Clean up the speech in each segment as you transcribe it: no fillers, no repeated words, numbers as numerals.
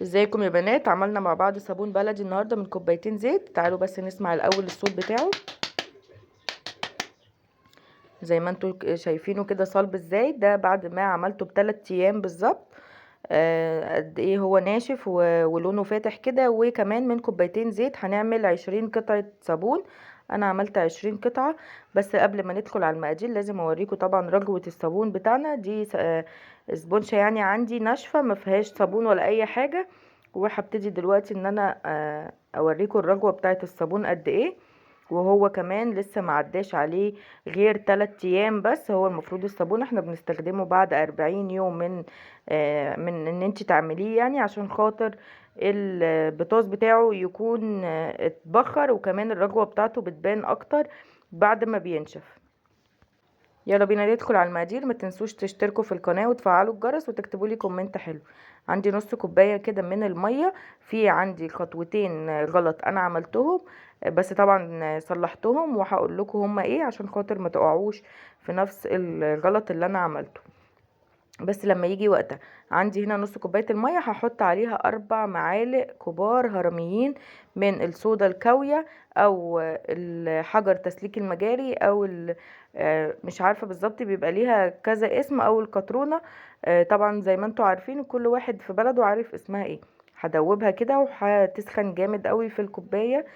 ازيكم يا بنات؟ عملنا مع بعض صابون بلدي النهارده من كوبايتين زيت. تعالوا بس نسمع الاول الصوت بتاعه. زي ما انتوا شايفينه كده صلب ازاي. ده بعد ما عملته ب3 ايام بالظبط. قد ايه هو ناشف ولونه فاتح كده. وكمان من كوبايتين زيت هنعمل 20 قطعة صابون. انا عملت 20 قطعة. بس قبل ما ندخل على المقادير لازم اوريكم طبعا رجوة الصابون بتاعنا دي. اسبونشة يعني عندي ناشفة ما فيهاش صابون ولا اي حاجة. وهبتدي دلوقتي ان انا اوريكم الرجوة بتاعت الصابون قد ايه. وهو كمان لسه ما عداش عليه غير 3 ايام بس. هو المفروض الصابون احنا بنستخدمه بعد 40 يوم من ان انت تعمليه، يعني عشان خاطر البطاس بتاعه يكون اتبخر، وكمان الرجوة بتاعته بتبان اكتر بعد ما بينشف. يلا بينا ندخل على المقادير. ما تنسوش تشتركوا في القناة وتفعلوا الجرس وتكتبوا لي comment حلو. عندي نص كوباية كده من المية. في عندي خطوتين غلط انا عملتهم، بس طبعا صلحتهم وهقول لكم هما ايه عشان خاطر ما تقعوش في نفس الغلط اللي انا عملته، بس لما يجي وقتها. عندي هنا نص كوباية المية، هحط عليها 4 معالق كبار هرميين من الصودا الكاويه او الحجر تسليك المجاري او مش عارفه بالظبط بيبقى ليها كذا اسم، او القطرونه. طبعا زي ما انتوا عارفين كل واحد في بلده عارف اسمها ايه. هدوبها كده وهتسخن جامد قوي في الكوباية،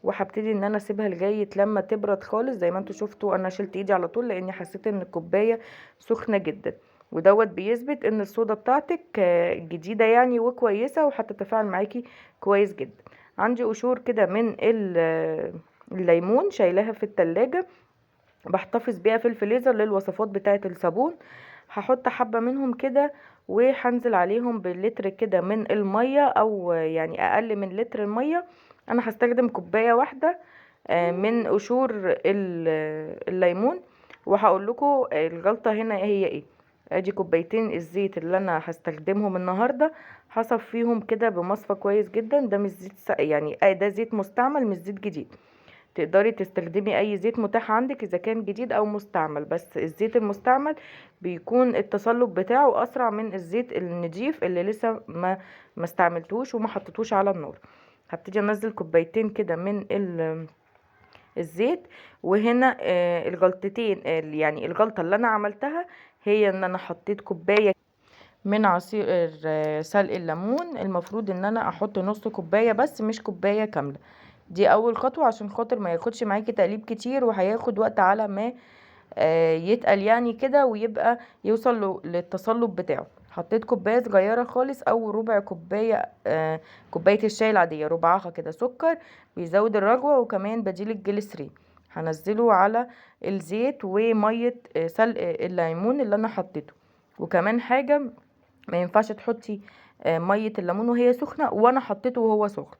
وهبتدي ان انا اسيبها لغاية لما تبرد خالص. زي ما انتوا شفتوا انا شلت ايدي على طول لاني حسيت ان الكوباية سخنة جدا، ودوت بيثبت ان الصودا بتاعتك جديدة يعني وكويسة وهتتفاعل معاكي كويس جدا. عندي قشور كده من الليمون شايلاها في التلاجة، بحتفظ بيها في الفريزر للوصفات بتاعه الصابون. هحط حبه منهم كده وهنزل عليهم باللتر كده من المية، او يعني اقل من لتر المية. انا هستخدم كوباية واحدة من قشور الليمون، وهقول لكم الغلطة هنا هي ايه. ادي كوبايتين الزيت اللي انا هستخدمهم النهارده، هصفيهم كده بمصفى كويس جدا. ده مش زيت يعني ده زيت مستعمل مش زيت جديد. تقدري تستخدمي اي زيت متاح عندك اذا كان جديد او مستعمل، بس الزيت المستعمل بيكون التصلب بتاعه اسرع من الزيت النضيف اللي لسه ما استعملتوش وما حطيتوش على النار. هبتدي انزل كوبايتين كده من الزيت. وهنا الغلطتين، يعني الغلطة اللي انا عملتها هي ان انا حطيت كوباية من عصير سلق الليمون. المفروض ان انا احط نص كوباية بس مش كوباية كاملة. دي اول خطوة عشان خاطر ما ياخدش معاكي تقليب كتير وهياخد وقت على ما يتقل يعني كده ويبقى يوصل للتصلب بتاعه. حطيت كوباية صغيرة خالص او ربع كوباية، كوباية الشاي العادية ربعها كده سكر، بيزود الرغوه وكمان بديل الجليسرين. هنزله على الزيت ومية سلق الليمون اللي انا حطيته. وكمان حاجة، ما ينفعش تحطي مية الليمون وهي سخنة، وانا حطيته وهو سخن.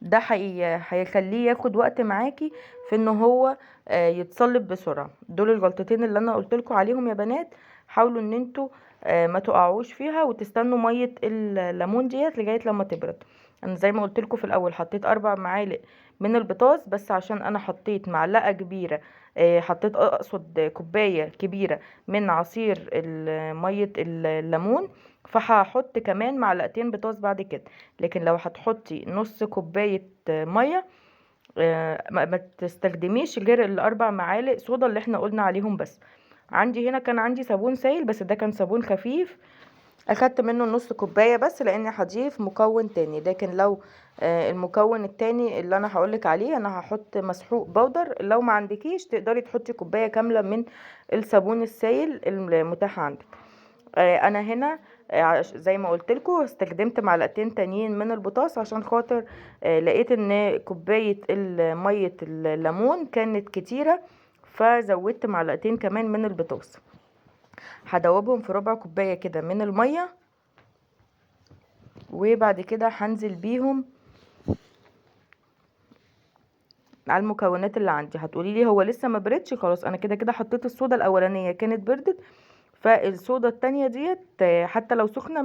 ده هيخليه ياخد وقت معاكي في ان هو يتصلب بسرعة. دول الغلطتين اللي انا قلت لكم عليهم يا بنات. حاولوا ان انتوا ما تقعوش فيها وتستنوا مية الليمون ديت لغاية لما تبرد. انا زي ما قلت لكم في الاول حطيت 4 معالق من البطاطس، بس عشان انا حطيت معلقه كبيرة، حطيت اقصد كوباية كبيرة من عصير مية الليمون، فهحط كمان معلقتين بطاطس بعد كده. لكن لو هتحطي نص كوباية مية، ما تستخدميش غير ال4 معالق صودا اللي احنا قلنا عليهم بس. عندي هنا كان عندي صابون سايل، بس ده كان صابون خفيف، اخدت منه نص كوباية بس لان هضيف مكون تاني. لكن لو المكون التاني اللي انا هقولك عليه، انا هحط مسحوق بودر. لو ما عندكيش تقدري تحطي كوباية كاملة من الصابون السايل المتاح عندك. انا هنا، زي ما قلت لكم استخدمت معلقتين تانيين من البطاطس عشان خاطر لقيت ان كوباية مية الليمون كانت كتيرة، فزودت معلقتين كمان من البطاطس. هدوبهم في ربع كوباية كده من المية، وبعد كده هنزل بيهم على المكونات اللي عندي. هتقولي لي هو لسه ما بردش؟ خلاص انا كده كده حطيت الصودا الاولانية كانت بردت، فالصودا التانية ديت حتى لو سخنة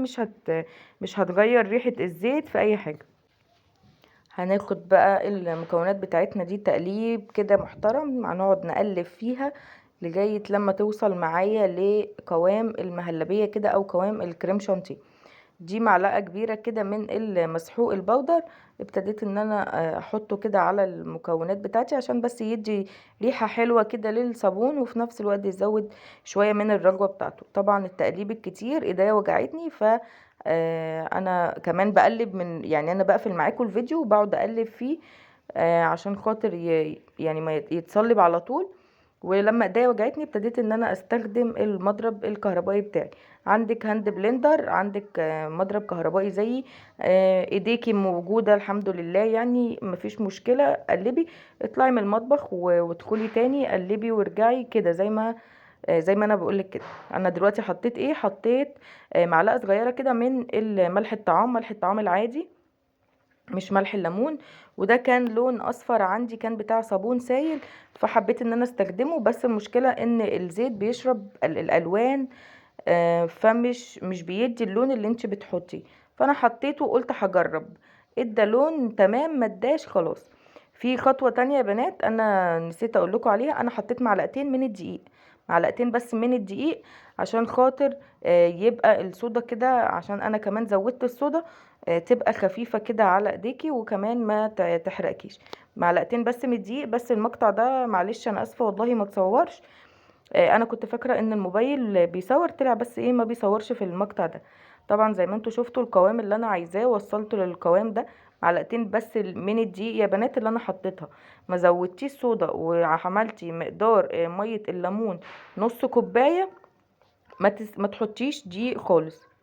مش هتغير ريحه الزيت في اي حاجة. هناخد بقى المكونات بتاعتنا دي تقليب كده محترم، هنقعد نقلب فيها لغاية لما توصل معايا لقوام المهلبيه كده او قوام الكريم شانتيه. دي معلقه كبيرة كده من المسحوق البودر، ابتديت ان انا احطه كده على المكونات بتاعتي عشان بس يدي ريحه حلوة كده للصابون، وفي نفس الوقت يزود شوية من الرغوه بتاعته. طبعا التقليب الكتير ايديا وجعتني، ف انا كمان بقلب من يعني انا بقفل معاكم الفيديو وبقعد اقلب فيه عشان خاطر يعني ما يتصلب على طول. ولما ايديا وجعتني ابتديت ان انا استخدم المضرب الكهربائي بتاعي. عندك hand blender، عندك مضرب كهربائي زيي، ايديكي موجودة الحمد لله، يعني مفيش مشكلة. قلبي، اطلعي من المطبخ وادخلي تاني، قلبي وارجعي كده زي ما انا بقولك كده. انا دلوقتي حطيت ايه؟ حطيت معلقه صغيرة كده من ملح الطعام، ملح الطعام العادي مش ملح الليمون، وده كان لون اصفر عندي، كان بتاع صابون سايل، فحبيت ان انا استخدمه. بس المشكلة ان الزيت بيشرب الالوان، فمش مش بيدي اللون اللي انت بتحطيه، فانا حطيته وقلت هجرب، ادى لون تمام، ما اداش خلاص. في خطوة تانية يا بنات انا نسيت اقول لكم عليها، انا حطيت معلقتين من الدقيق، معلقتين بس من الدقيق عشان خاطر يبقى الصودا كده، عشان انا كمان زودت الصودا، تبقى خفيفة كده على ايديكي وكمان ما تحرقكيش. معلقتين بس من الدقيق. بس المقطع ده معلش انا اسفه والله ما تصورش، انا كنت فاكره ان الموبايل بيصور، طلع بس ايه ما بيصورش في المقطع ده. طبعا زي ما انتوا شفتوا القوام اللي انا عايزاه وصلته للقوام ده، معلقتين بس من الدقيق يا بنات اللي انا حطيتها، ما زودتيش صودا وعملتي مقدار مية الليمون نص كوباية، ما تحطيش دقيق خالص.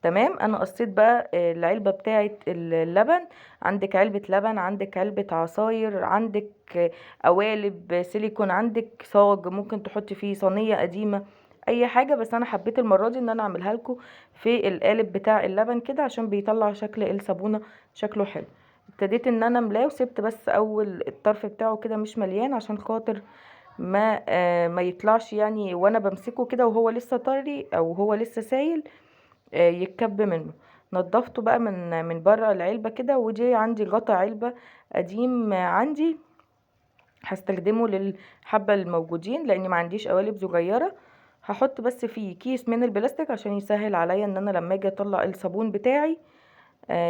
تمام. انا قصيت بقى العلبة بتاعه اللبن، عندك علبة لبن، عندك علبة عصاير، عندك قوالب سيليكون، عندك صاج ممكن تحطي فيه صينية قديمة، اي حاجة. بس انا حبيت المرة دي ان انا اعملها لكم في القالب بتاع اللبن كده عشان بيطلع شكل الصابونه شكله حلو. ابتديت ان انا املاه، وسبت بس اول الطرف بتاعه كده مش مليان عشان خاطر ما يطلعش يعني وانا بمسكه كده وهو لسه طري او هو لسه سايل، يتكب منه. نضفته بقى من بره العلبة كده، ودي عندي غطا علبة قديم عندي هستخدمه للحبه الموجودين لان ما عنديش قوالب صغيرة. هحط بس فيه كيس من البلاستيك عشان يسهل عليا ان انا لما اجي اطلع الصابون بتاعي،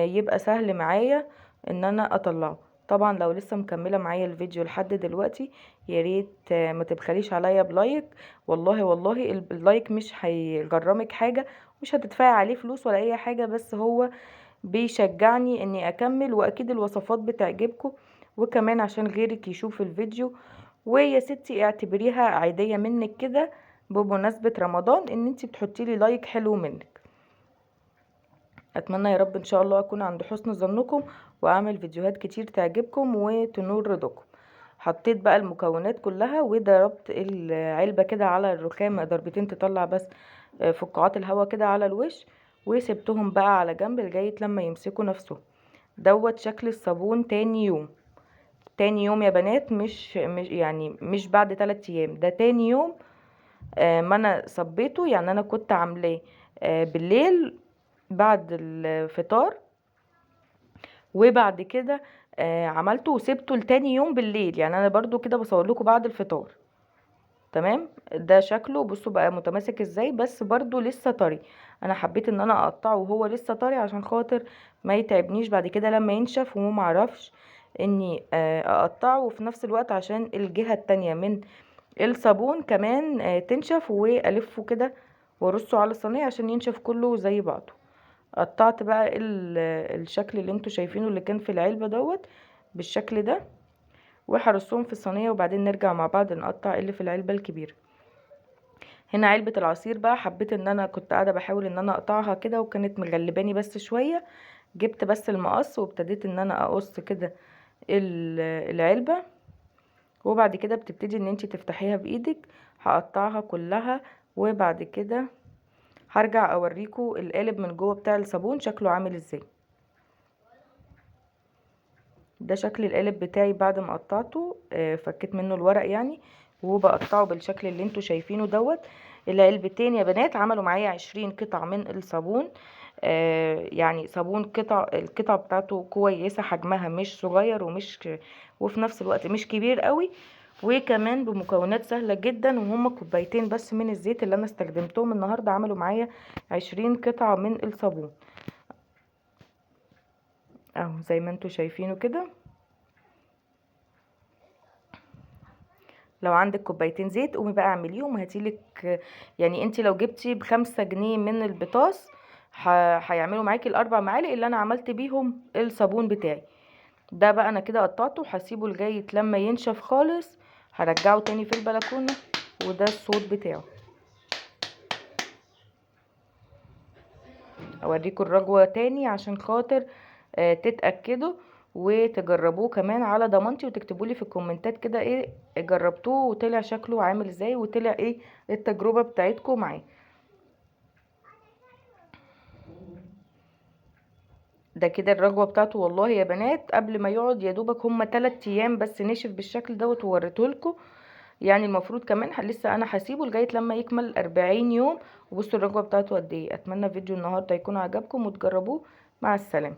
يبقى سهل معايا ان انا اطلعه. طبعا لو لسه مكملة معايا الفيديو لحد دلوقتي يا ريت، ما تبخليش عليا ب like، والله والله ال like مش هيغرمك حاجة، مش هتدفعي عليه فلوس ولا اي حاجة، بس هو بيشجعني اني اكمل، واكيد الوصفات بتعجبكم، وكمان عشان غيرك يشوف الفيديو. ويا ستي اعتبريها عيديه منك كده بمناسبة رمضان ان انتي بتحطي لي like حلو منك. اتمنى يا رب ان شاء الله اكون عند حسن ظنكم واعمل فيديوهات كتير تعجبكم وتنور رضاكم. حطيت بقى المكونات كلها وضربت العلبة كده على الرخامه ضربتين تطلع بس فقاعات الهواء كده على الوش، وسبتهم بقى على جنب لغاية لما يمسكوا نفسهم. دوت شكل الصابون تاني يوم، تاني يوم يا بنات، مش بعد 3 ايام، ده تاني يوم، ما انا صبيته. يعني انا كنت عاملاه، بالليل بعد الفطار، وبعد كده، عملته وسبته لتاني يوم بالليل، يعني انا برضو كده بصور لكم بعد الفطار. تمام. ده شكله، بصوا بقى متماسك ازاي، بس برضو لسه طري. انا حبيت ان انا اقطعه وهو لسه طري عشان خاطر ما يتعبنيش بعد كده لما ينشف وما اعرفش اني، اقطعه، وفي نفس الوقت عشان الجهة التانية من الصابون كمان، تنشف، والفه كده وارصه على الصينية عشان ينشف كله زي بعضه. قطعت بقى الشكل اللي انتوا شايفينه اللي كان في العلبة دوت بالشكل ده، وهرصهم في الصينية، وبعدين نرجع مع بعض نقطع اللي في العلبة الكبيرة. هنا علبة العصير بقى حبيت ان انا كنت قاعدة بحاول ان انا اقطعها كده، وكانت مغلباني بس شوية، جبت بس المقص وابتديت ان انا اقص كده العلبة، وبعد كده بتبتدي ان انتي تفتحيها بايدك. هقطعها كلها وبعد كده هرجع اوريكم القالب من جوه بتاع الصابون شكله عامل ازاي. ده شكل القالب بتاعي بعد ما قطعته، فكيت منه الورق يعني، وبقطعه بالشكل اللي انتوا شايفينه دوت. العلبتين يا بنات عملوا معايا 20 قطعة من الصابون، يعني صابون قطع، القطعة بتاعته كويسة، حجمها مش صغير وفي نفس الوقت مش كبير قوي، وكمان بمكونات سهلة جدا، وهما كوبايتين بس من الزيت اللي انا استخدمتهم النهاردة عملوا معايا 20 قطعة من الصابون اهو زي ما انتوا شايفينه كده. لو عندك كوبايتين زيت قومي بقى اعمليهم وهاتيلك، يعني انت لو جبتي ب5 جنيه من البطاس هيعملوا معاكي ال4 معالق اللي انا عملت بيهم الصابون بتاعي ده. بقى انا كده قطعته وهسيبه لغاية لما ينشف خالص، هرجعه تاني في البلكونه، وده الصوت بتاعه. اوريكم الرجوه تاني عشان خاطر تتاكدوا وتجربوه كمان على ضمانتي، وتكتبوا لي في الكومنتات كده ايه جربتوه وطلع شكله عامل ازاي، وطلع ايه التجربة بتاعتكم معاه. ده كده الرجوه بتاعته والله يا بنات قبل ما يقعد يا دوبك هما 3 ايام بس نشف بالشكل دوت ووريته لكم. يعني المفروض كمان لسه انا هسيبه لغاية لما يكمل 40 يوم. وبصوا الرجوه بتاعته قد ايه. اتمنى فيديو النهارده يكون عجبكم وتجربوه. مع السلامة.